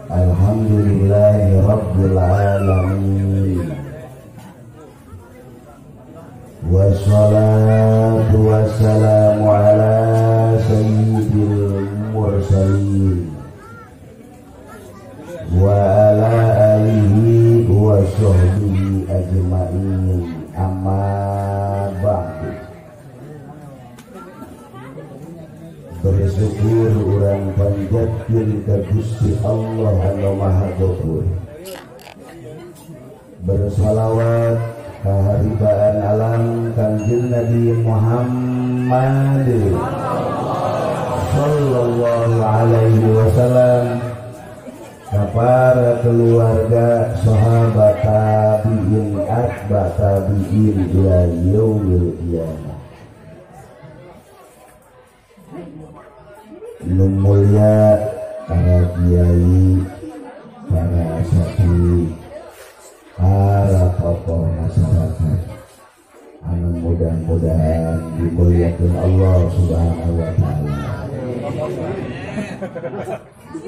Alhamdulillahi rabbil alamin. Wassalatu wassalamu ala sayyidil mursalin wa ala alihi wa sahbihi ajma'in. Amma ba'du. Bersyukur urang panjatkeun ka Gusti Allah anu Maha Ghafur. Bersalawat kaharibaan alam Kangjeng Nabi Muhammad sallallahu alaihi wasallam, kepada keluarga, sahabat, tabi'in, atba tabi'in ila yaumil qiyamah. Nu mulia para kiai, para asatidz, para tokoh masyarakat anu mudah-mudahan dimuliakan Allah Subhanahu wa taala.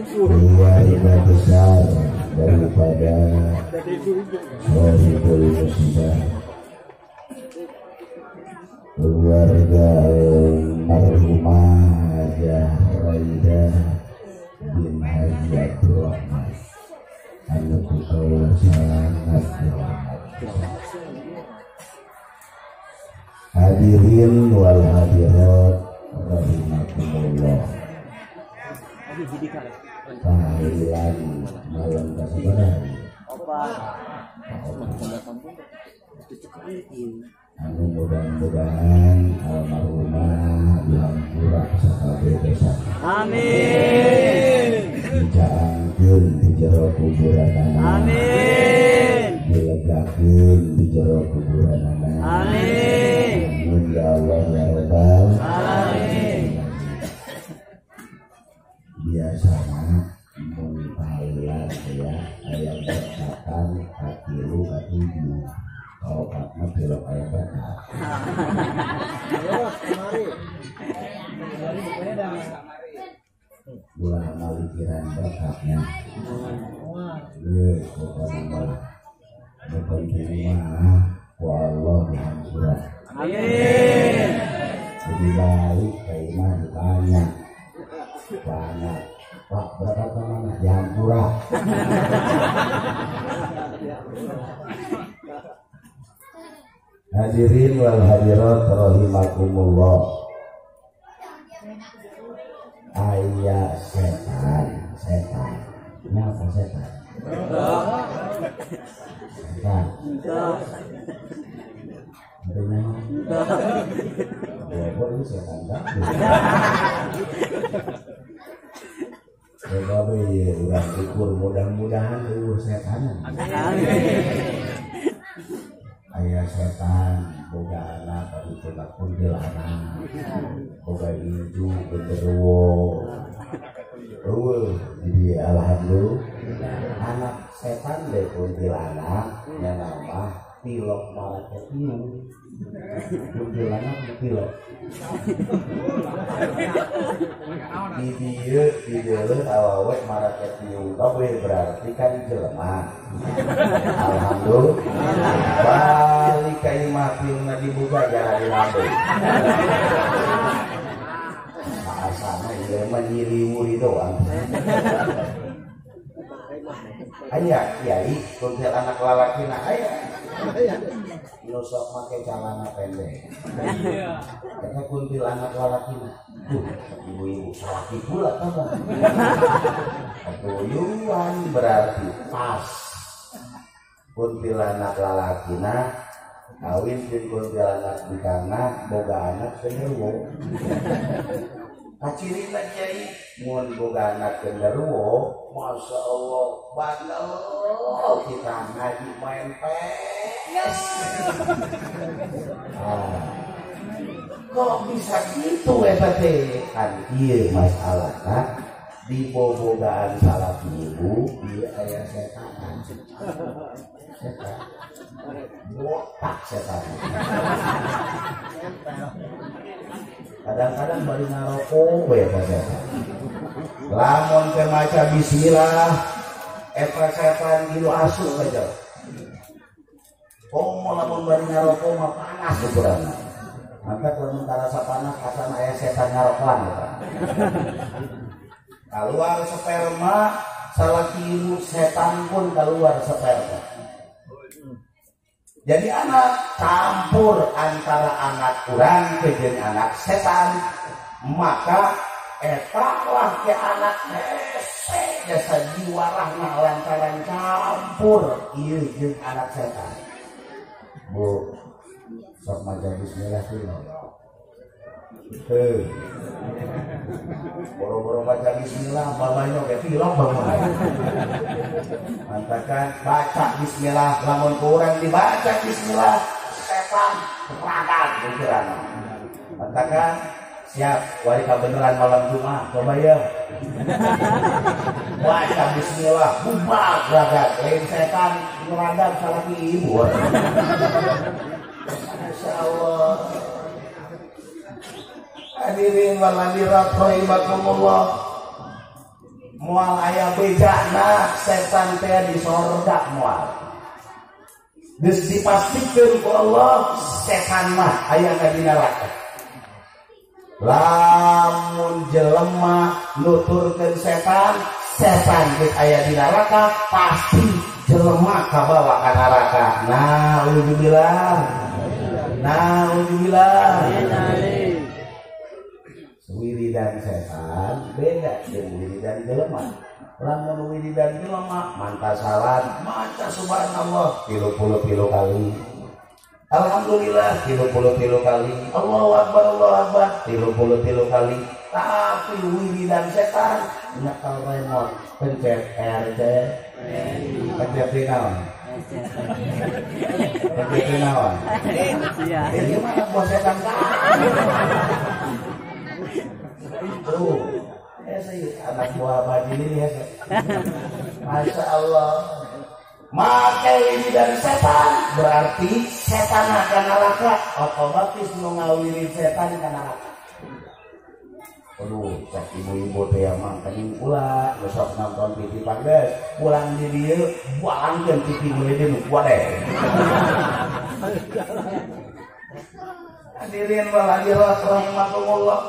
Keluarga besar daripada Sohibul Musibah, keluarga almarhumah Hajah Raidah bin Haji Abdurrahman anu kaula sangat dihormati. Hadirin wal hadirat rahimakumullah. Tahlilan malam kasabaraha anu mudah-mudahan almarhumah dihampura sakabeh dosa. Amin. Dicaangkeun di jero kuburanana. Amin. Dilegakeun di jero kuburanana. Amin. Amin ya Allah ya Rabbal alamin. Biasana mun tahlilan ya aya berkatan katilu katujuh. Kaopatna tilok aya berkat. Ulah ngalikiran berkatnya. Ye, pokona mah nu penting mah ku Allah dihampura. Amin. Jadi balik ka imah ditanya. Banyak. Pak, berapa kemana? Dihampura. Hadirin wal hadirat rahimakumullah. Aya setan, setan. Kenapa setan? Setan. Kenapa? Setan tak? Coba urang syukur mudah-mudahan eueuh setan. Aya setan boga anak tapi boga kuntilanak, boga inju genderuwo. Eueuh jadi alhamdulillah anak setan deh kuntilanak yang nama pilok malah tiung. Kuntilanak pilok. Di dieu di deuleuh awewe marake tiung kabeh berarti kan jelema. Alhamdulillah. Balik ka imah tiungna dibuka jalan di lambe. Saasana ieu mah nyiriwuri doang. Aya kiai kuntilanak lalakina aya. Nu sok make calana pendek. Eta kuntilanak lalakina. Duh, ibu-ibu salaki pula kabar. Tuyuan berarti pas. Kuntilanak lalakina kawin jeung kuntilanak bikangna boga anak genderuwo. Kacirina kiai mun boga anak genderuwo, masya Allah bandel kita ngaji main PS. Kok bisa gitu eta teh? Kan ieu masalahna di bobogaan salaki ibu ieu aya setan. Setan. Botak setan. Kadang-kadang bari ngarokok we ka setan. Lamun teh maca bismillah Eta setan gilu asup ka jero. Komo lamun bari ngarokok mah panas ukuranna. Maka lamun tarasa panas acan aya setan ngarokoan eta. Keluar sperma salaki ibu setan pun keluar sperma. Jadi anak campur antara anak kurang jeung anak setan, maka eta lah ke anak hese jasa jiwarahna lantaran campur ieu jeung anak setan. Bu, sok maca bismillah dulu. Heuh. Boro-boro baca bismillah, babanya oge tilok bangun. Mantakan baca bismillah, lamun kurang dibaca bismillah, setan ragan pikiran. Mantakan siap wari kabeneran malam Jumat, coba ya. Baca bismillah, bubar ragan, lain setan ngeragan salaki ibu. Masya Allah. Hadirin wal hadirat rahimakumullah. Moal aya bejana setan teh di sorga moal. Geus dipastikeun ku Allah setan mah aya di neraka. Lamun jelema nuturkeun setan, setan geus aya di neraka pasti jelema kabawa ka neraka. Nauzubillah. Nauzubillah. Wiridan setan beda dengan wiridan jelema. Lamun wiridan jelema mantasalan maca subhanallah 33 kali. Alhamdulillah 33 kali. Allahu akbar Allahu akbar 33 kali. Tapi wiridan setan nyekel remote pencet RC pencet naon? Pencet naon? Ini mana bos setan tuh, saya anak buah Badili ya. Masya Allah. Maka ini dari setan berarti setan akan neraka. Otomatis mengawirin setan ke neraka. Aduh, cek ibu-ibu teh yang kening pula, besok nonton TV pangges, pulang di dieu, buangkeun TV meuli di nu deh. Hadirin wal hadirat rahimakumullah.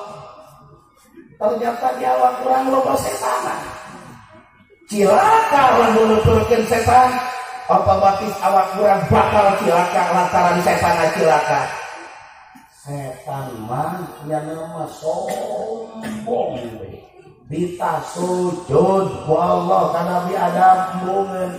Ternyata di awak kurang loba setan. Cilaka lamun nuturkeun setan, otomatis awak kurang bakal cilaka lantaran setan cilaka. Setan mah nya mah sombong we. Dita sujud ku Allah ka Nabi Adam embungeun.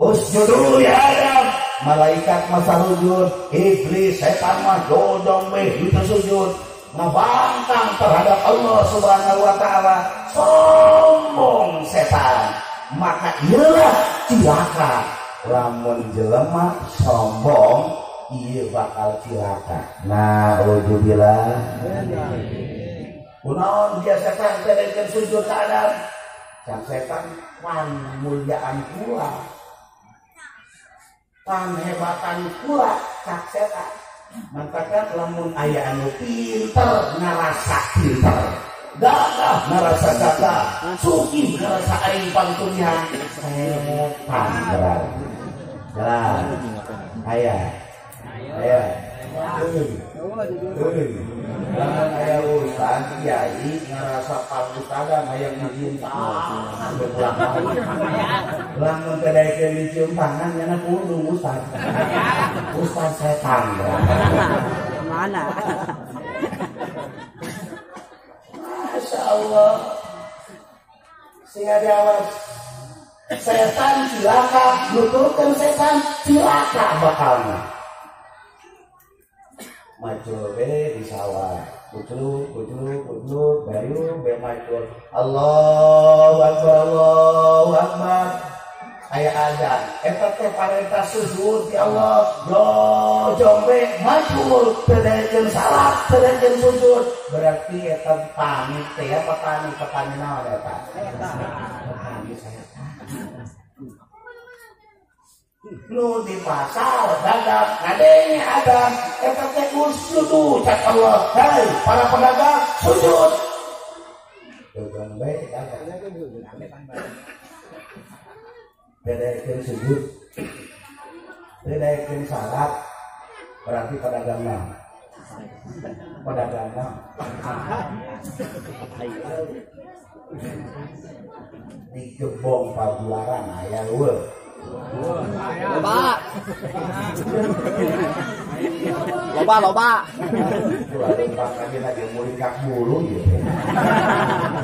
Usjudu ya Adam. Malaikat masa sujud, iblis setan mah dodong we dita sujud. Ngebangkang terhadap Allah Subhanahu wa taala, sombong setan. Maka iyalah cilaka. Lamun jelema sombong, ieu bakal cilaka. Nauzubillah. Kunaon dia setan teh sujud ka Adam? Can setan pan mulyaan kula. Pan hebatan kula cak setan. Mantapkan lamun aya anu pinter ngarasa pinter, gagah ngarasa gagah, sugih ngarasa aing pangtunya, setan berarti. Jalan, aya, aya, lamun aya urusan kiai ngarasa pangutadan hayang dicium tangan berulang kali. Lamun teu daekeun dicium tangan nya kudu ustad. Ustad setan. Mana? Masya Allah. Sehingga diawas setan cilaka, nuturkeun setan cilaka bakalna. Macul be di sawah, kucluk kucluk kucluk, baru be macul. Allahu akbar Allahu akbar. Aya azan, eta teh parentah sujud ya Allah. Jojong be macul, teu daekeun salat, teu daekeun sujud. Berarti eta pamit teh ya petani petani naon eta? Petani setan. Nu di pasar dagang ngadenge adam eta teh usjudu cak Allah. Hai para pedagang sujud. Dagang bae dagang. Bedaikeun sujud, bedaikeun salat, berarti pedagang naon? Pedagang naon? Di Gebong Pagularan aya eueuh. Loba. Loba loba. Ulah lempang lagi lagi muringkak bulu ieu.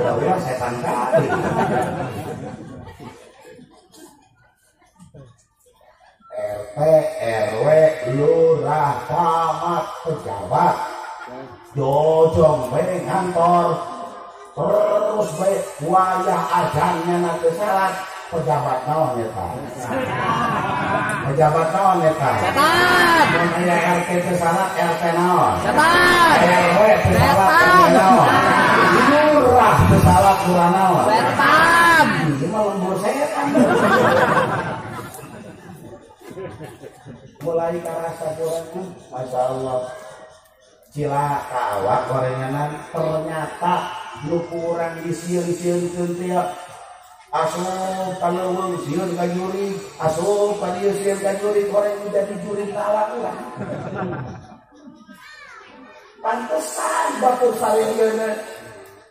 Ulah setan kabeh. RT, RW, lurah, camat, pejabat, jojong bae ngantor, terus bae wayah azannya nanti salat, pejabat naon eta? Pejabat naon eta? Setan. Mun aya RT teu salat, RT naon? Setan. RW teu salat, RW naon? Lurah teu salat, lurah naon? Setan. Ieu mah lembur setan. Mulai karasa kurang, Masya Allah, cilaka awak gorenganan ternyata nu kurang disieun-sieunkeun teh asup ka leuweung sieun ka jurig, asup ka dieu sieun ka jurig, goreng jadi jurig ka awak urang. Pantesan batur salieuna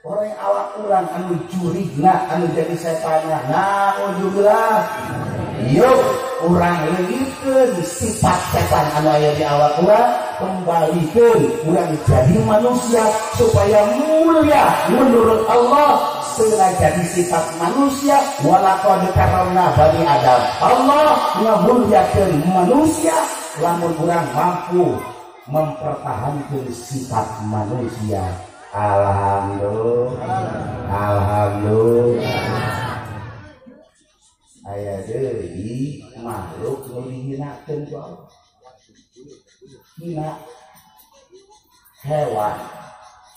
goreng awak urang anu jurigna anu jadi setanna. Nah, ujuglah. Yuk, urang leungitkeun sifat setan anu aya di awak urang, kembalikeun urang jadi manusia supaya mulia menurut Allah. Setelah jadi sifat manusia, walaqad karramna bani Adam. Allah ngamuliakeun manusia lamun urang mampu mempertahankan sifat manusia. Alhamdulillah. Alhamdulillah. Aya deui makhluk nu dihinakeun ku Allah. Hina hewan,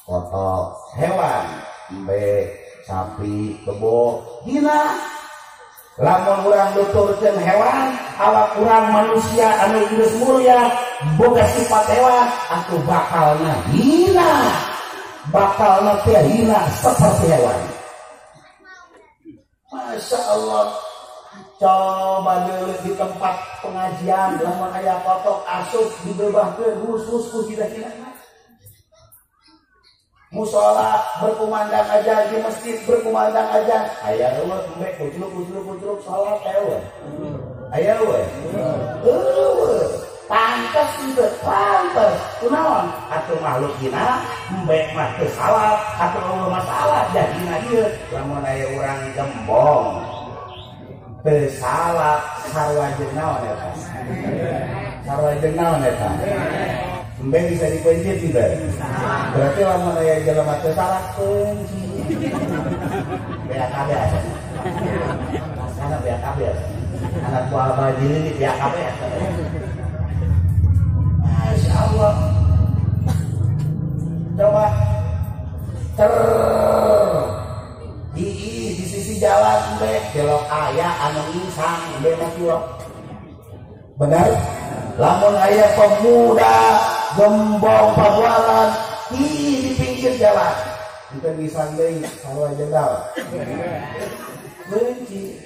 kotok, hewan, embe, sapi, kebo, hina. Lamun urang nuturkeun hewan, awak urang manusia anu geus mulia, boga sifat hewan, atuh bakalna hina. Bakalna teh hina seperti hewan. Masya Allah. Coba dulu di tempat pengajian lamun aya kotok asup dibebahkeun khusus ku hina-hina. Musola berkumandang ajan, di masjid berkumandang ajan. Aya eueuh embe kucluk-kucluk salat eueuh. Aya eueuh. Eueuh. Pantes teu pantes. Kunaon? Atuh makhluk hina, embe mah teu salat, atuh eueuh masalah jadi dieu. Lamun aya urang gembong teu salat sarua jeung naon eta? Sarua jeung naon eta? Embe bisa dipencit teu? Berarti lamun aya jelema teu salat pencit. BAKB asana. Asana BAKB asana. Anak buah bajili di BAKB asana. Masya Allah. Coba ter di sisi jalan embe belok aya anu ngisang embe mah kieu. Benar? Lamun aya pemuda gembong pabualan di pinggir jalan kita ngisang deui sarua jendal. Benci.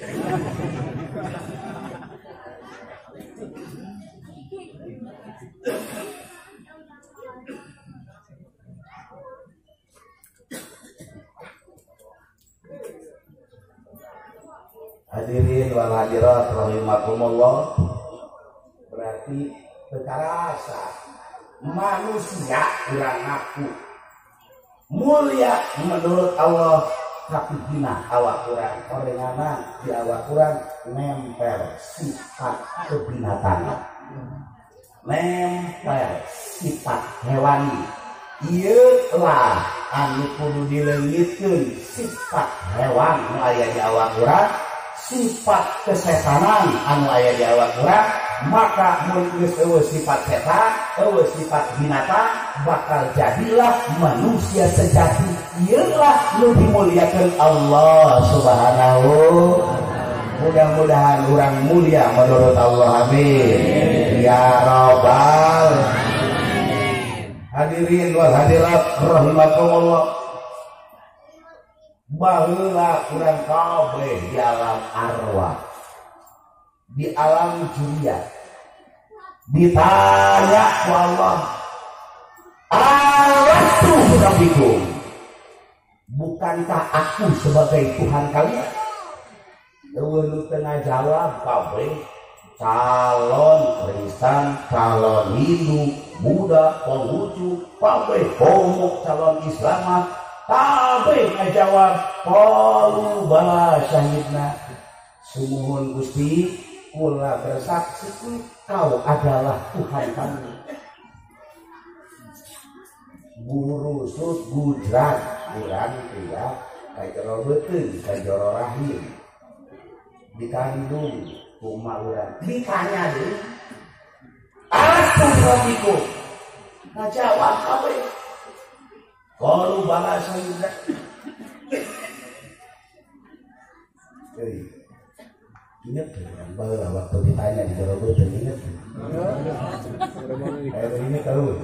Hadirin wal hadirat rahimakumullah. Berarti terasa manusia kurang ngaku mulia menurut Allah, tapi hina awak kurang. Orenganan di awak kurang nempel sifat kebinatangan, nempel sifat hewani. Ieu lah anu kudu dileungitkeun sifat hewan nu aya di awak urang, sifat kesetanan anu aya di awak urang. Maka mun geus eueuh sifat setan, eueuh sifat binatang, bakal jadilah manusia sejati. Ieu lah nu dimuliakeun Allah Subhanahu. Mudah-mudahan urang mulia menurut Allah, amin ya robbal. Hadirin wal hadirat rahimakumullah. Baheula urang kabeh di alam arwah. Di alam dunia ditanya ku Allah, alastu rabbikum, bukankah aku sebagai Tuhan kalian? Eueuh nu teu ngajawab kabeh calon Kristen, calon Hindu, Buddha, Konghucu, kabeh homo, calon Islam, kabeh ngajawab qalu bala syahidna, sumuhun Gusti, kula bersaksi kau adalah Tuhan kami. Guru sut gujrat urang tia ka jero beuteung ka jero rahim dikandung ku emak urang ditanya deui aku rabbiku ngajawab kabeh qalu bala syahidna. Ingat kan baheula waktu ditanya di jero beuteung, ingat kan? Ini tahu.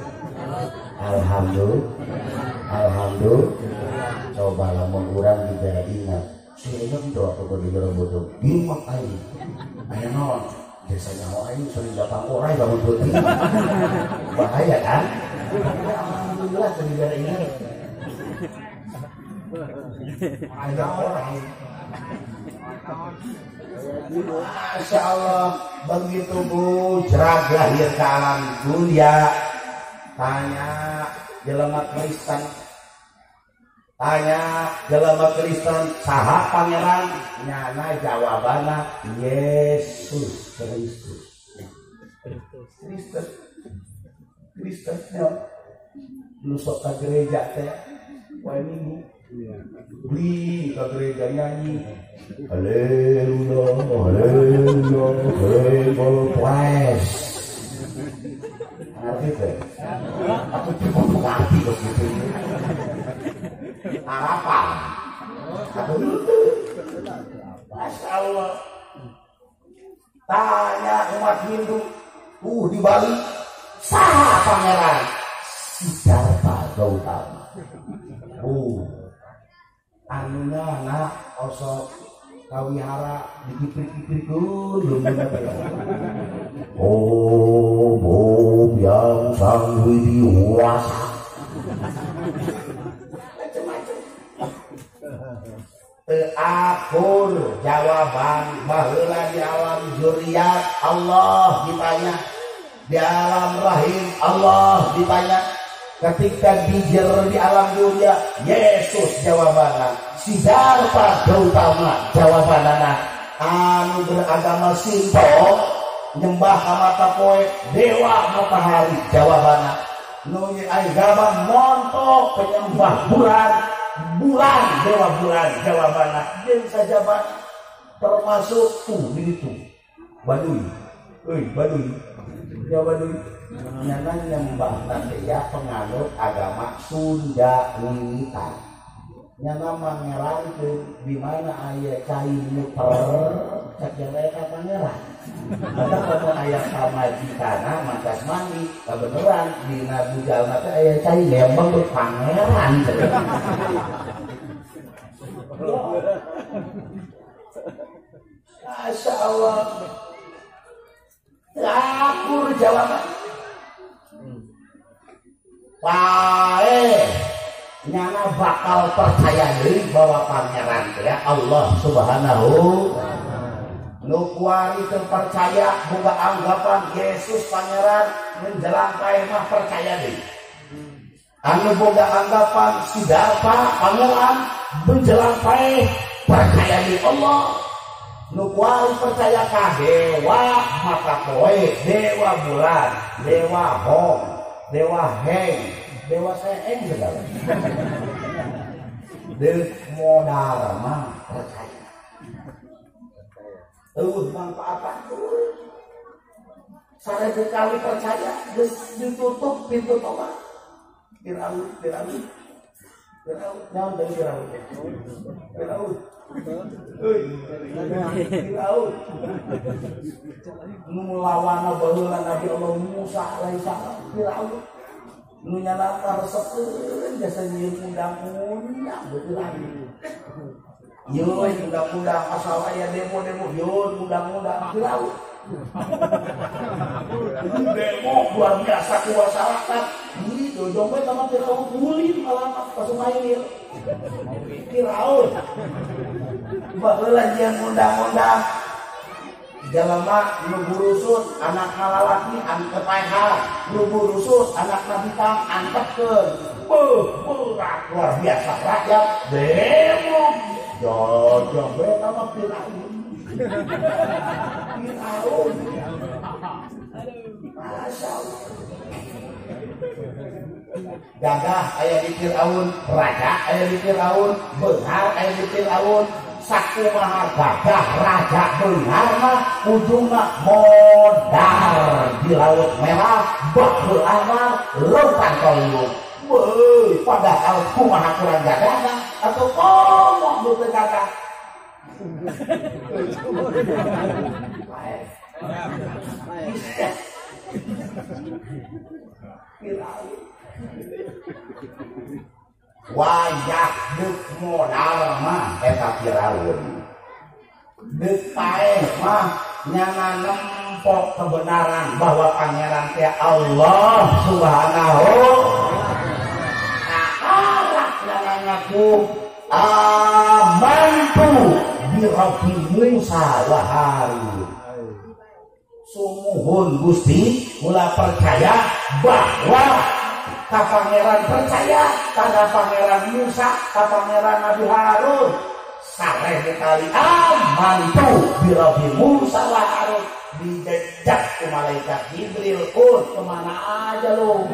Alhamdulillah. Alhamdulillah. Coba lamun urang dibere ingat. Si ingat teu waktu di jero beuteung. Gimak aing. Aya naon? Desa nyawa aing sering datang orai bangun beuteung. Bahaya kan? Alhamdulillah teu dibere ingat. Aya orai. Masya Allah, begitu bujrag lahir ke alam dunia, tanya jelema Kristen, tanya jelema Kristen saha pangeran, nyana jawabana Yesus Kristus. Kristen, Kristen, lu sok ka gereja teh, poe Minggu. Wih, ke gereja nyanyi haleluya, haleluya, haleluya, ngerti teh? Aku cukup ngerti kok gitu. Apa? Aku Masya Allah. Tanya umat Hindu, di Bali, saha pangeran Siddhartha Gautama. Anuna anak osok kawihara dikiprik-kiprikeun lumbuna teh. Om om yang sang widiwasa. Macam-macam. Teu akur jawaban baheula di alam zuriat Allah ditanya, di alam rahim Allah ditanya. Ketika dijer di alam dunia, Yesus jawabanna, Siddhartha Gautama jawabanana. Anu beragama Sinto nyembah ka mata poe dewa matahari jawabanna. Nu agama monto penyembah bulan, bulan dewa bulan jawabanna. Jeung sajaba termasuk tuh di ditu. Baduy. Euy, Baduy. Ya Baduy. Nyana nyembah nanti ya penganut agama Sunda Wiwitan. Nyana mangerankeun di mana aya cai muter cek jawae ka pangeran. Maka lamun aya pamajikana makas mandi kabeneran dina bujalna teh aya cai lembang teh pangeran. Masya Allah. Akur jawaban. Pae nyana bakal percaya deui bahwa pangeran teh Allah Subhanahu nu kuari teu percaya boga anggapan Yesus pangeran menjelang pae mah percaya deui. Anu boga anggapan Siddhartha pangeran menjelang pae percaya deui Allah. Nu kuari percaya ka dewa mata poe, dewa bulan, dewa hong, dewa heng, dewa seeng segala. Deuk modal mah percaya. Eueuh manfaatan eueuh. 1000 kali percaya geus ditutup pintu tobat. Firaun, Firaun. Firaun, naon deui Firaun? Firaun. Euy, Firaun. Nu lawanna baheula Nabi Allah Musa alaihi salam, Firaun. Nu nyana karesepeun jasa nyieun undang-undang beuteung. Yun undang-undang asal aya demo-demo yun undang-undang Firaun. Demo luar biasa ku masyarakat. Ini dojong we sama Firaun ulin alamat ka sungai Nil. Firaun. Baheula jeung undang-undang jelema nu burusut anak lalaki antep paehan, nu burusut anak nabitang antepkeun. Beuh, berat luar biasa rakyat demo. Jojong we sama Firaun. Firaun. Masya Allah. Gagah aya di Firaun, raja aya di Firaun, beunghar aya di Firaun. Sakumaha gagah raja beunghar mah ujungna modar di laut merah, baheul anwar, leutan toliung. Beuh, padahal kumaha kurang gagahna atau komo nu teu gagah. Wayah deuk modal mah eta Firaun. Deuk paeh mah nyana nempok kebenaran bahwa pangeran teh Allah Subhanahu wa ta'ala. Ngaku amantu bi Rabbi Musa wa Harun. Sumuhun Gusti mula percaya bahwa ka pangeran percaya kana pangeran Musa, ka pangeran Nabi Harun. Saleh kali amantu bi Rabbi Musa wa Harun. Dijejak ku malaikat Jibril, "Un, kemana aja lu?"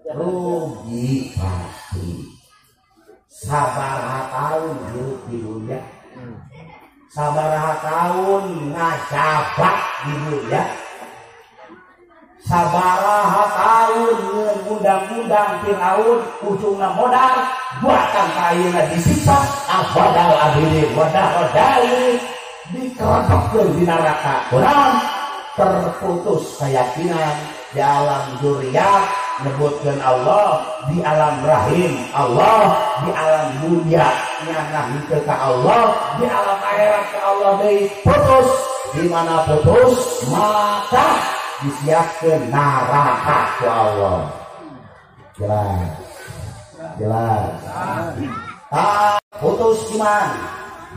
Rugi pasti. Sabaraha tahun hidup di dunia, sabaraha tahun ngajabat di dunia, sabaraha tahun ngundang-undang Firaun ujungna modal buatan kayeuna disiksa abadal abidin wadah-wadahi dikerodokkeun di neraka. Kurang terputus keyakinan di alam zuriat nyebutkeun Allah, di alam rahim Allah, di alam dunia nyanah henteu ka Allah, di alam akhirat ka Allah deui putus. Di mana putus maka disiapkeun neraka ku Allah. Jelas. Jelas. Putus iman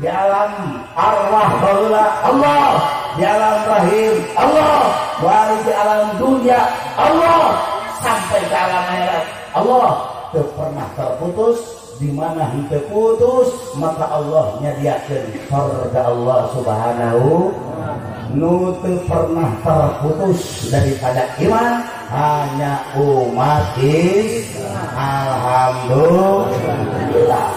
di alam arwah baheula Allah, di alam rahim Allah, wari di alam dunia Allah, sampai ke alam akhirat Allah teu pernah terputus. Di mana henteu putus maka Allah nyadiakeun surga Allah Subhanahu. Nu teu pernah terputus daripada iman hanya umat Islam. Alhamdulillah.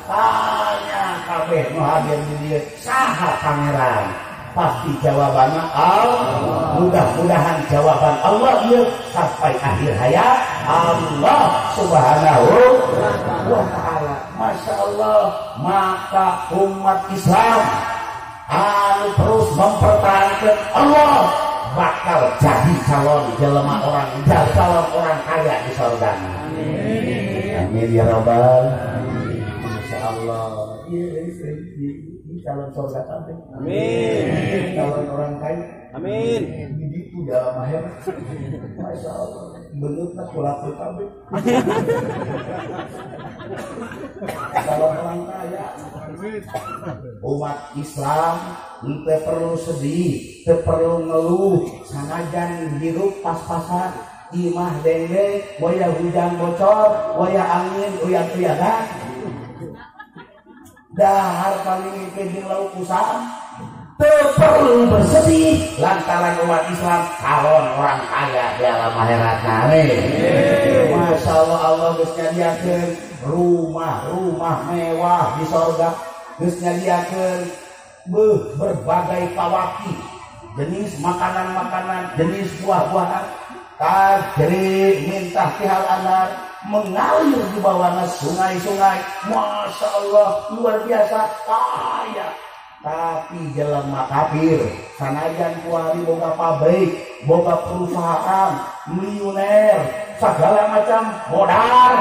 Tanya kabeh nu hadir di dieu saha pangeran? Pasti jawabannya Allah. Mudah-mudahan jawaban Allah ieu sampai akhir hayat Allah Subhanahu wa ta'ala. Masya Allah. Maka umat Islam anu terus mempertahankan Allah bakal jadi calon jelema orang, calon orang kaya di surga. Amin. Amin ya rabbal. Masya Allah. Ini calon surga kabeh. Amin. Calon orang kaya. Amin. Di ditu dalam akhirat. Masya Allah. Beungeutna kulaku kabeh. Calon orang kaya. Umat Islam teu perlu sedih, teu perlu ngeluh, sanajan hirup pas-pasan, imah dengdeng, waya hujan bocor, waya angin uyag-uyagan. Dahar paling jeung lauk usam. Teu perlu bersedih lantaran umat Islam calon orang kaya di alam akhirat. Amin. Masya Allah, Allah geus nyadiakeun rumah-rumah mewah di sorga, geus nyadiakeun berbagai pawaki, jenis makanan-makanan, jenis buah-buahan, tajri min tahtihal anhar, mengalir di bawahnya sungai-sungai. Masya Allah, luar biasa kaya. Tapi jelema kafir sanajan kuari boga pabrik, boga perusahaan, miliuner, segala macam modal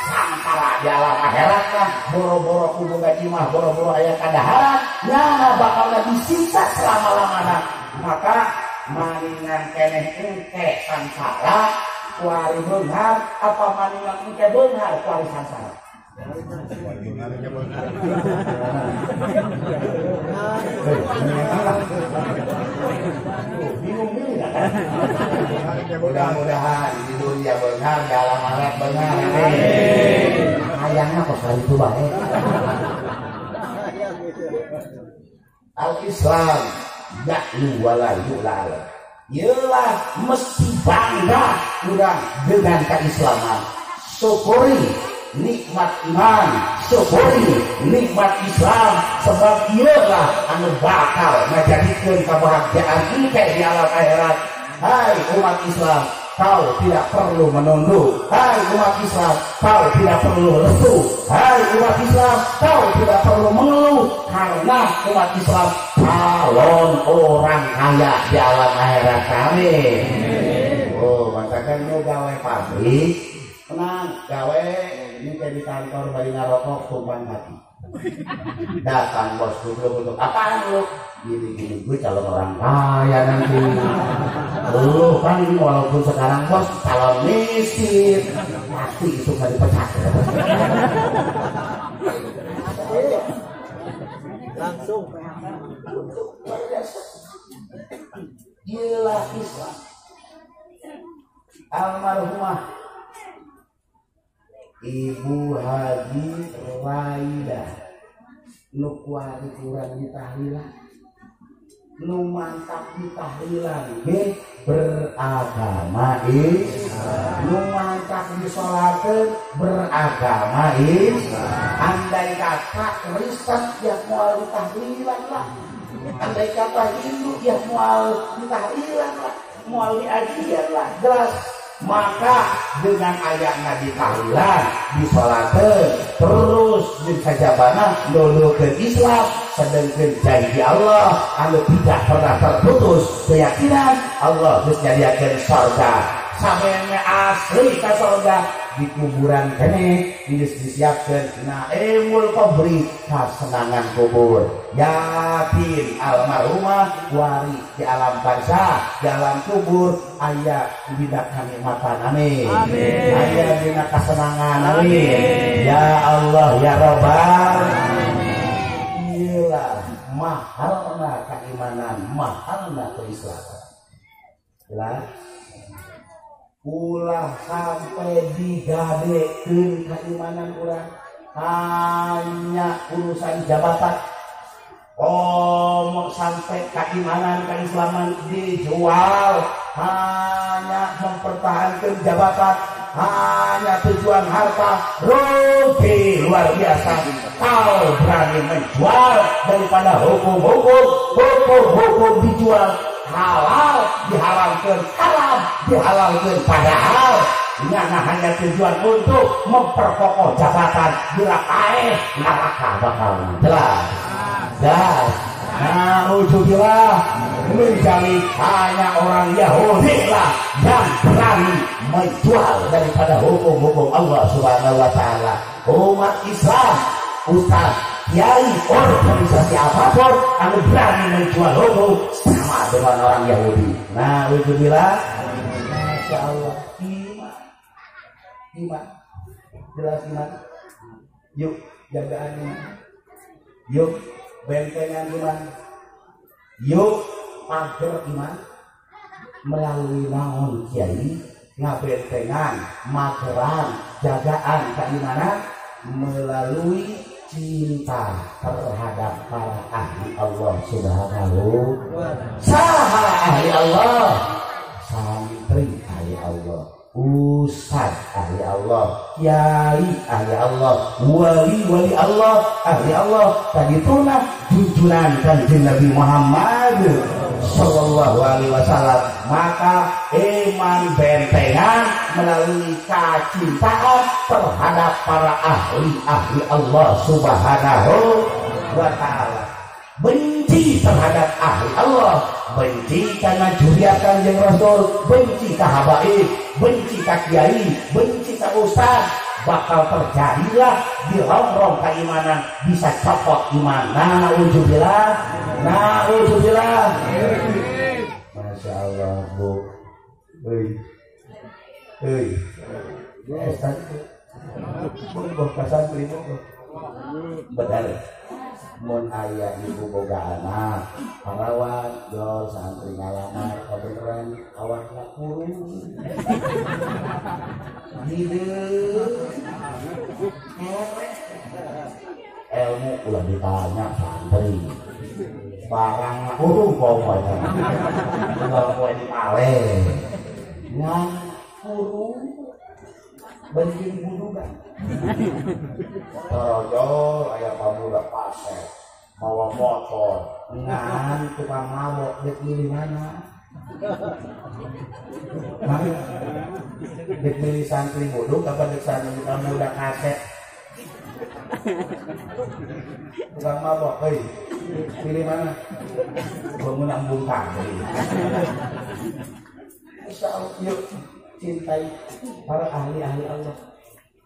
sampara di alam akhirat mah boro-boro ku boga imah, boro-boro aya kadaharan, nyana bakal disiksa selama-lamana. Maka maningan keneh engke sangsara kuari beunghar, apa maningan engke beunghar kuari sangsara? Bingung juga kan? Mudah-mudahan di dunia beunghar, di alam akhirat beunghar. Hayangna kok kali itu bae. Al-Islam ya'lu wala yu'la. Yelah mesti bangga urang dengan keislaman. Syukuri nikmat iman, syukuri nikmat Islam, sebab ialah anu bakal ngajadikeun kebahagiaan engke di alam akhirat. Hai umat Islam, kau tidak perlu menunduk. Hai umat Islam, kau tidak perlu lesu. Hai umat Islam, kau tidak perlu mengeluh, karena umat Islam calon orang kaya di alam akhirat. Amin. Oh, matakan nu gawe pabrik, tenang, gawe ini kayak di kantor bari ngarokok tumpang hati. Datang bos goblok untuk apaan lu? Gini-gini, gue calon orang kaya nanti. Lu kan ini walaupun sekarang bos calon miskin, pasti itu gak dipecat. Langsung. Gila Islam. Almarhumah Ibu Haji Raida nu kuari kurang ditahlilan, nu mantap ditahlilan ge beragama Islam, nu mantap disolateun beragama Islam. Andai kata Kristen ya moal ditahlilan lah, andai kata Hindu ya moal ditahlilan lah, moal diajian lah, jelas. Maka dengan ayatna ditahlilan, disolateun, terus jeung sajabana nulukeun Islam, sedengkeun janji Allah anu tidak pernah terputus, keyakinan Allah geus nyadiakeun sorga. Sampeyan asli ka sorga, di kuburan kene geus disiapkeun naimul qabri, kasenangan kubur. Yakin almarhumah wari di alam barzah, di alam kubur aya dina kanikmatan, amin. Aya dina kasenangan, amin. Ya Allah ya Rabbal. Iyalah mahalna keimanan, mahalna keislaman. Jelas? Ulah sampai digadekeun keimanan urang hanya urusan jabatan. Oh, sampai keimanan keislaman dijual hanya mempertahankan jabatan, hanya tujuan harta, rugi luar biasa. Kau berani menjual daripada hukum-hukum, hukum-hukum dijual, halal diharamkan, haram dihalalkan, padahal nyana hanya tujuan untuk memperkokoh jabatan, bila paeh neraka bakal jelas. Dan na'udzubillah, menjadi hanya orang Yahudi lah yang berani menjual daripada hukum-hukum Allah Subhanahu wa Ta'ala. Umat Islam, ustaz, kiai, organisasi apapun anu berani menjual hukum sama dengan orang Yahudi. Na'udzubillah. Masya Allah. Iman, iman, jelas iman. Yuk jagaan iman, yuk bentengan iman, yuk pagar iman. Melalui naon kiai ngabentengan, mageran, jagaan keimanan melalui cinta terhadap para ahli Allah Subhanahu wa ta'ala. Saha ahli Allah, santri ahli Allah, ustaz ahli Allah, kiai ahli Allah, wali-wali Allah ahli Allah. Tadi itulah junjuran Kanjeng Nabi Muhammad sallallahu alaihi wasallam. Maka iman bentengan melalui kecintaan terhadap para ahli-ahli Allah Subhanahu wa ta'ala. Benci terhadap ahli Allah, benci karena juriat Kanjeng Rasul, benci ka habaib, benci ka kiai, benci ka ustaz, bakal terjadilah di rongrong keimanan, bisa copot iman. Na'udzubillah, na'udzubillah. Masya Allah, Bu. Hei, hei, Ustaz, bu, santri bu, benar. Mun aya ibu boga anak, parawan, dol, santri ngalamar, kebeneran, awakna kurung, hideung, ilmu ulah ditanya santri, barang kurung pokoknya, ulah poe dipale, ngan kurung, benjing budugan. Torojol aya pamuda pasek mawa motor ngan tukang mabok dek milih mana? Dek milih santri buduk apa dek santri pamuda kaset? Tukang mabok hei pilih mana? Bangun ambung santri. Insya Allah yuk cintai para ahli-ahli Allah.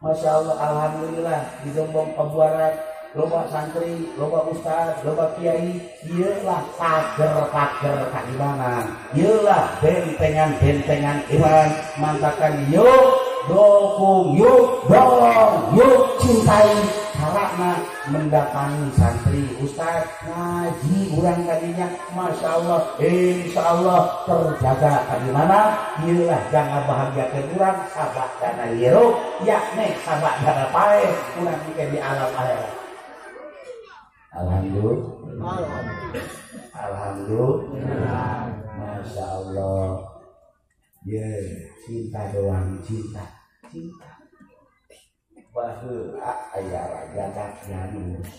Masya Allah, alhamdulillah di Gembong Pabuaran loba santri, loba ustaz, loba kiai, iyalah pager-pager keimanan, iyalah bentengan-bentengan iman, mantakan yuk dukung, yuk dorong, yuk cintai, carana mendatangi santri, ustaz, ngaji urang tadinya, Masya Allah, insya Allah terjaga keimanan, iyalah jangan bahagiakan urang sabak dana hirup, yakni sabak dana paeh, urang di alam akhirat. Alhamdulillah, alhamdulillah, Masya Allah. Ye, cinta doang, cinta, cinta. Baheula aya raja Dakianus,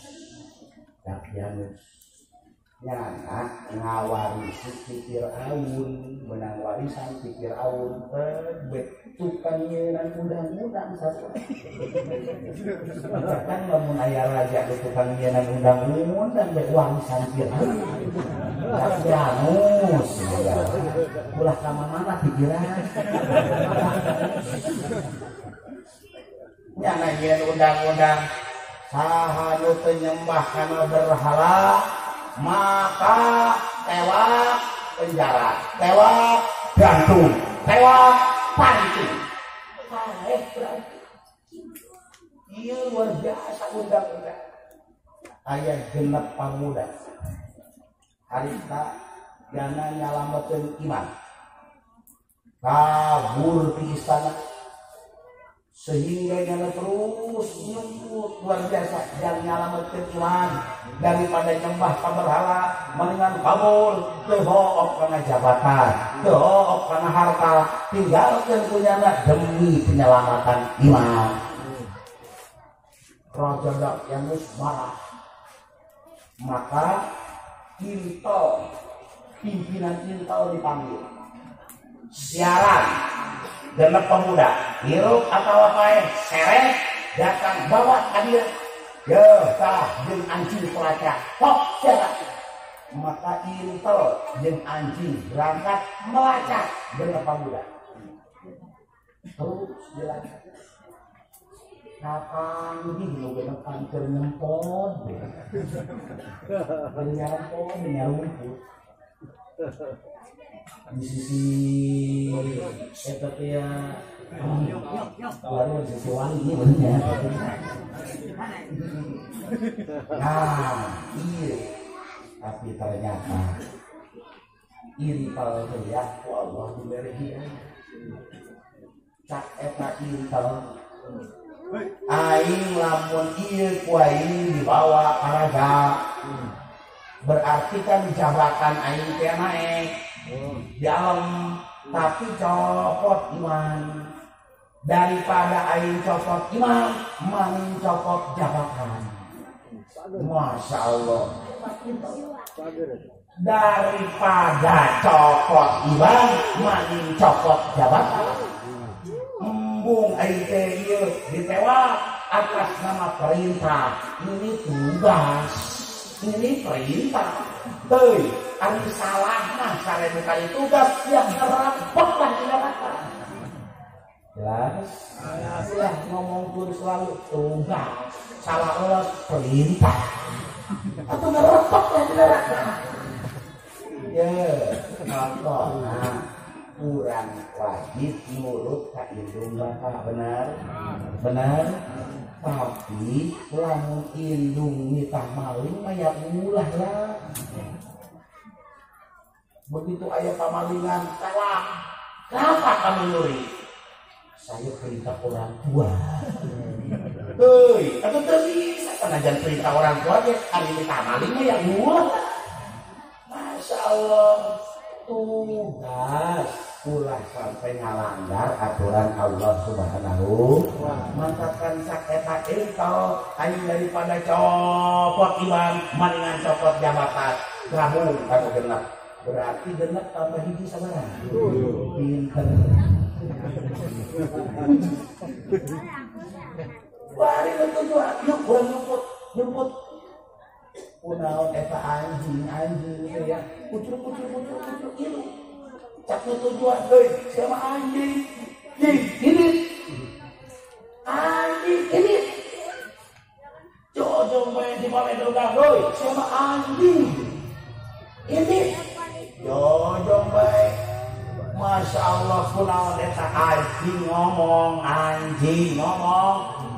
Dakianus nyana ngawarisi ti Firaun, menang warisan ti Firaun, bet tukang nyeunan undang-undang satu. Kan lamun aya raja di tukang nyeunan undang-undang bet warisan Firaun. Dakianus, ulah ka mana pikiran. Nyana nyieun undang-undang saha nu teu nyembah kana berhala maka tewak penjara, tewak gantung, tewak pancing. Paeh berarti. Ieu luar biasa undang-undang. Aya genep pamuda. Harita jana nyalametkeun iman. Kabur di istana sehingga nyala terus nyumput luar biasa dan nyalametkeun iman daripada nyembah ka berhala mendingan kabur teu hook kana jabatan, teu hook kana harta, tinggalkeun punyana demi penyelamatan iman. Raja Dakianus marah, maka Intel, pimpinan Intel dipanggil, siaran genep pemuda hirup atau apa seret datang bawa hadir ya tah jeung anjing pelacak kok siaran. Maka Intel jeung anjing berangkat melacak genep pemuda terus dilacak kapan di nu genep keur nyempon keur nyampon nyarumput di sisi eta teh ya baru sisi wangi benernya. Nah, iya. Tapi ternyata intel teh ya ku Allah diberi hidayah. Cak eta intel aing lamun ieu ku aing dibawa ka raja. Berarti kan jabatan aing teh naik di alam, tapi copot iman. Daripada aing copot iman, maning copot jabatan. Masya Allah. Daripada copot iman, maning copot jabatan. Embung aing teh ieu ditewak atas nama perintah. Ini tugas. Ini perintah. Hei, ari salah mah 1000 kali tugas yang ngerapot lah di neraka. Jelas? Ulah ngomong pun selalu tugas, salah ulah perintah. Atau ngerepot lah di neraka. Ya, contohnya kurang wajib nurut ka indung bapak, benar? Benar? Tapi lamun indung nitah maling mah ya ulah lah. Begitu aya pamalingan, salah. Kenapa kamu nyuri? Saya perintah orang tua. Hei, atau bisa senajan perintah orang tua ge ari nitah maling mah ya ulah. Masya Allah, tugas ulah sampai ngalanggar aturan Allah Subhanahu wa ta'ala. Mantapkan saketa entau aing daripada copot iman maningan copot jabatan gabung kamu genep, berarti genep tambah hiji sabaraha? Pinter. Bari tujuan yuk urang nyumput nyumput kunaon eta anjing anjing teh ya kucur kucur kucur kucur ieu cak nu tujuan heuy siapa anjing ini anjing ini jojong bae di bale udah heuy siapa anjing ini jojong bae. Masya Allah kunaon eta anjing ngomong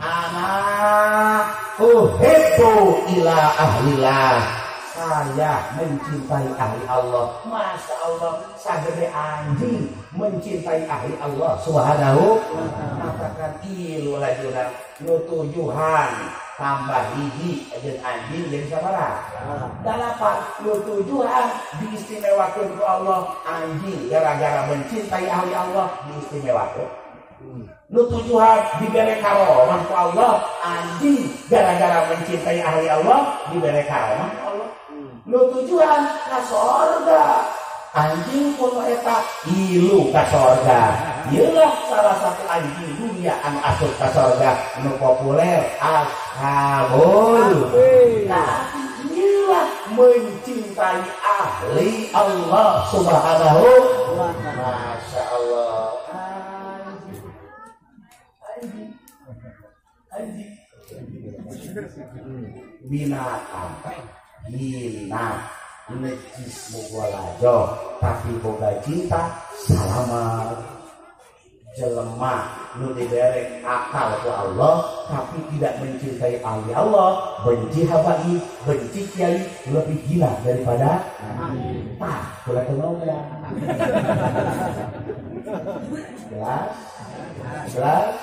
anak uhibbu ila ahlillah, saya mencintai ahli Allah. Masya Allah, sagede anjing mencintai ahli Allah Subhanahu matakan ilu lajuna nu tujuhan tambah hiji jeung anjing jadi sabaraha? Dalapan. Nu tujuhan diistimewakeun ku Allah, anjing gara-gara mencintai ahli Allah diistimewakeun. Nu tujuhan dibere karomah ku Allah, anjing gara-gara mencintai ahli Allah dibere karomah ku Allah. Nu tujuhan ka sorga, anjing kuno eta ilu ka sorga. Ieulah salah satu anjing dunia anu asup ka sorga nu populer ashabul. Tapi ieulah mencintai ahli Allah Subhanahu wa ta'ala. Masya Allah. Anjing. Anjing. Binatang hina nejis mugolajo tapi boga cinta salamat. Jelema nu dibere akal ku Allah tapi tidak mencintai ahli Allah, benci habaib, benci kiai, lebih gila daripada tah kula teu ngomong. Jelas? Jelas?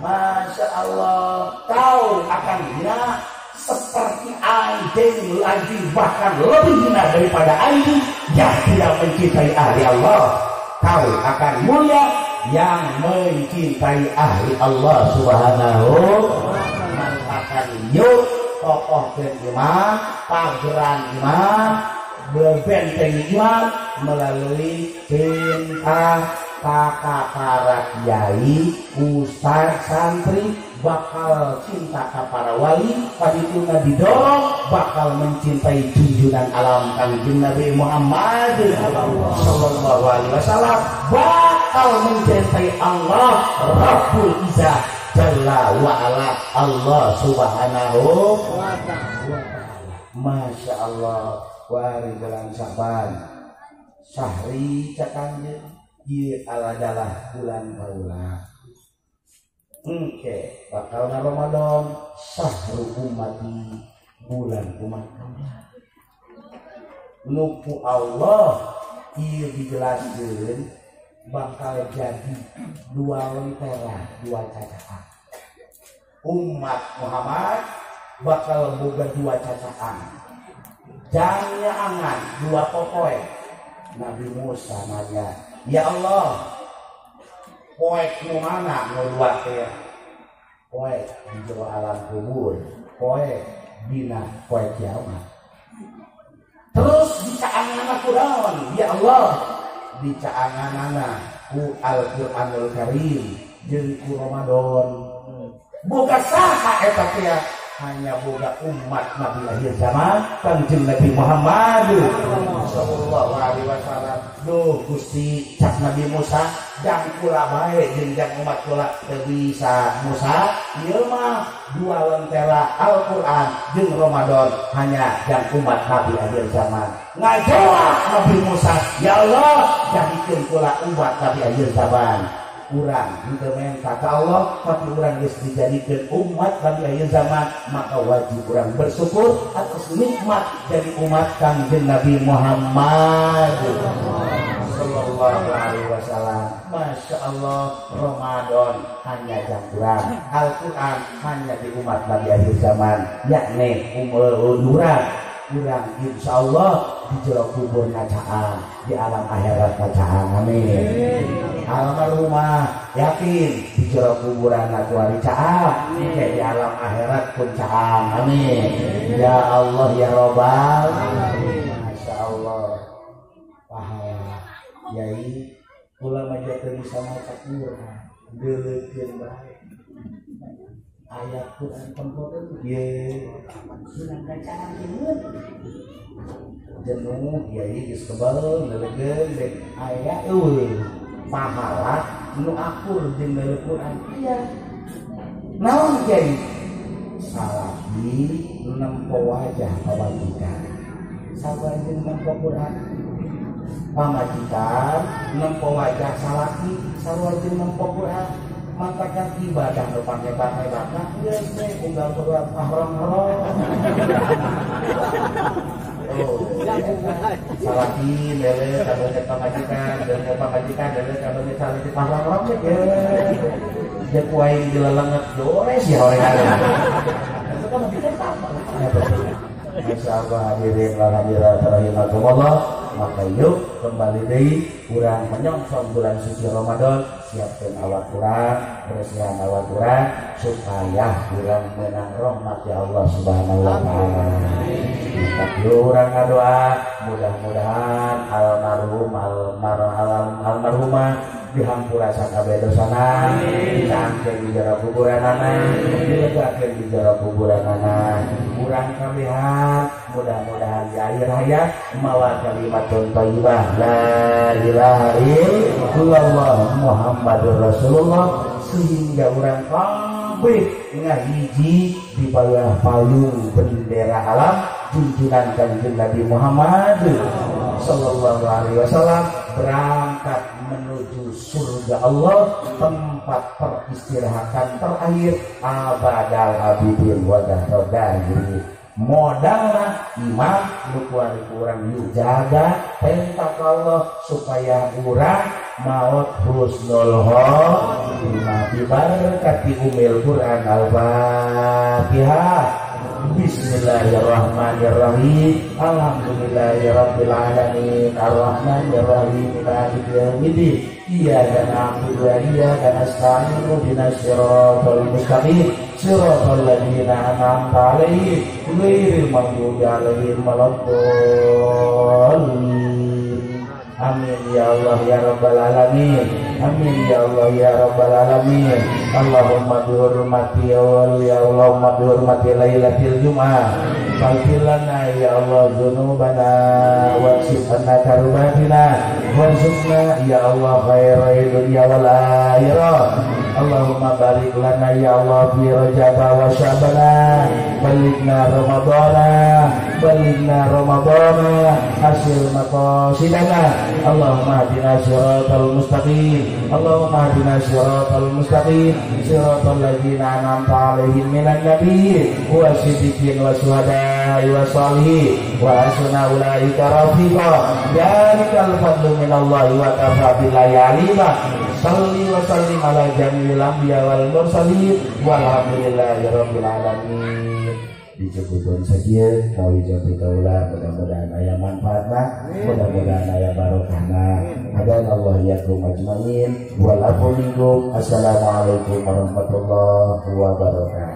Masya Allah, kau akan hina seperti anjing lagi, bahkan lebih hina daripada anjing yang tidak mencintai ahli Allah. Kau akan mulia yang mencintai ahli Allah Subhanahu wa ta'ala. Yuk tokoh dan iman, pageran iman, benteng iman melalui cinta kakak para kiai, ustaz, santri bakal cinta ke para wali, padituna didorong bakal mencintai junjungan alam Kanjeng Nabi Muhammad sallallahu alaihi wasallam, bakal mencintai Allah Rabbul Izzah Jalla wa ala, Allah Subhanahu wa ta'ala. Masya Allah, wari bulan Sa'ban sahri cakangnya ieu adalah bulan kaula. Engke bakal na Ramadan sahru ummati, bulan umat kaula. Nu ku Allah ieu dijelaskeun bakal jadi dua lentera, dua cacaan. Umat Muhammad bakal boga dua cacaan. Jangan dua pokoe. Nabi Musa nanya, ya Allah, poek nu mana nu dua teh? Poek di jero alam kubur, poek dina poek kiamat. Terus dicaanganana ku naon? Ya Allah, dicaanganana ku Al-Qur'anul Karim jeung ku Ramadan. Boga saha eta teh? hanya boga umat Nabi akhir zaman Kanjeng Nabi Muhammad sallallahu alaihi wasallam. Duh Gusti cak Nabi Musa jang kula bae jeung jang umat kula teu bisa Musa ieu mah dua lentera Al-Qur'an jeung Ramadan hanya jang umat Nabi akhir zaman. Ngajawab Nabi Musa, ya Allah jadikeun kula umat Nabi akhir zaman. Urang henteu menta ka Allah tapi urang geus dijadikeun umat Nabi akhir zaman, maka wajib urang bersyukur atas nikmat jadi umat Kangjeng Nabi Muhammad sallallahu alaihi wasallam. Masya Allah, Ramadan hanya jang urang, Al-Quran hanya di umat Nabi akhir zaman, yakni urang urang insya Allah di jero kubur ngacaan, di alam akhirat ngacaan, amin. Almarhumah yakin di jero kuburan kuari caang, kayak di alam akhirat pun caang, amin. Ya Allah ya Robbal alamin. Masya Allah, pahala yai ulama jatuh bisa maca Quran, deulekeun bae ayat Quran tempoten ye menang bacaan jenuh yai geus kebal lelegeun dek aya eueuh pahala nu akur jeung dalil Quran aya naon kiai salaki nempo wajah pamajikan sabar jeung nempo Quran pamajikan nempo wajah salaki sarua jeung nempo Quran matakan ibadah nu panghebat-hebatna geus we unggal keluar ahrong-ahrong. Oh, salaki lele kabeungeut pamajikan, lele pamajikan lele kabeungeut salaki ahrong-ahrong ge. Jeung ku aing dilelenget dores ya hoream. Itu kan pamajikan sama. Masyaallah hadirin wal hadirat rahimakumullah. Maka yuk kembali deui urang menyongsong bulan suci Ramadan, siapkeun awak urang, bersihan awak urang supaya urang menang rahmat ya Allah Subhanahu wa taala. Maka urang ngadoa mudah-mudahan almarhum almarhumah dihampura sakabeh dosana, dicaangkeun di jero kuburanana, dilegakeun di jero kuburanana. Urang kabehan mudah-mudahan di akhir hayat mawa kalimatun thayyibah la ilaha illallah Muhammadur Rasulullah, sehingga urang kabeh ngahiji di bawah payung bendera alam junjungan Kanjeng Nabi Muhammad sallallahu alaihi wasallam, berangkat menuju surga Allah, tempat peristirahatan terakhir abadal abidin wa dahrodahiri. Modalna iman nu kuari urang yuk jaga perintah Allah supaya urang maut husnul khotimah bi barakati umil Quran. Al-Fatihah. Bismillahirrahmanirrahim. Alhamdulillahirabbil alamin arrahmanirrahim maliki yaumiddin. Iyyaka na'budu wa iyyaka nasta'in ihdinas siratal mustaqim siratal ladzina an'amta 'alaihim ghairil maghdubi 'alaihim waladdallin. Amin ya Allah ya Rabbal alamin. Amin ya Allah ya Rabbal alamin. Allahumma bihurmati ya Allahumma bihurmati lailatul jum'ah faghfir lana ya Allah dzunubana waksif anna karbatina warzuqna ya Allah khairal dunya wal akhirah. Allahumma barik lana ya Allah fi Rajab wa Sya'bana, balighna Ramadana, balighna Ramadana, hasil maqasidana. Allahumma hdina siratal mustaqim, Allahumma hdina siratal mustaqim, siratal ladzina an'amta 'alaihim minan nabiyyin wasiddiqin wasyuhada'i wassalihin wa hasuna ulaika rafiqa. Dzalikal fadlu minallahi wa kafa billahi alima. Salli wa sallim ala jami'il anbiya wal mursalin walhamdulillahi rabbil alamin. Dicukupkeun sakieu kawijopi kaula, mudah-mudahan aya manfaatna, mudah-mudahan aya barokahna. Hadanallahu yakum ajmain wal afu minkum. Assalamualaikum warahmatullahi wabarakatuh.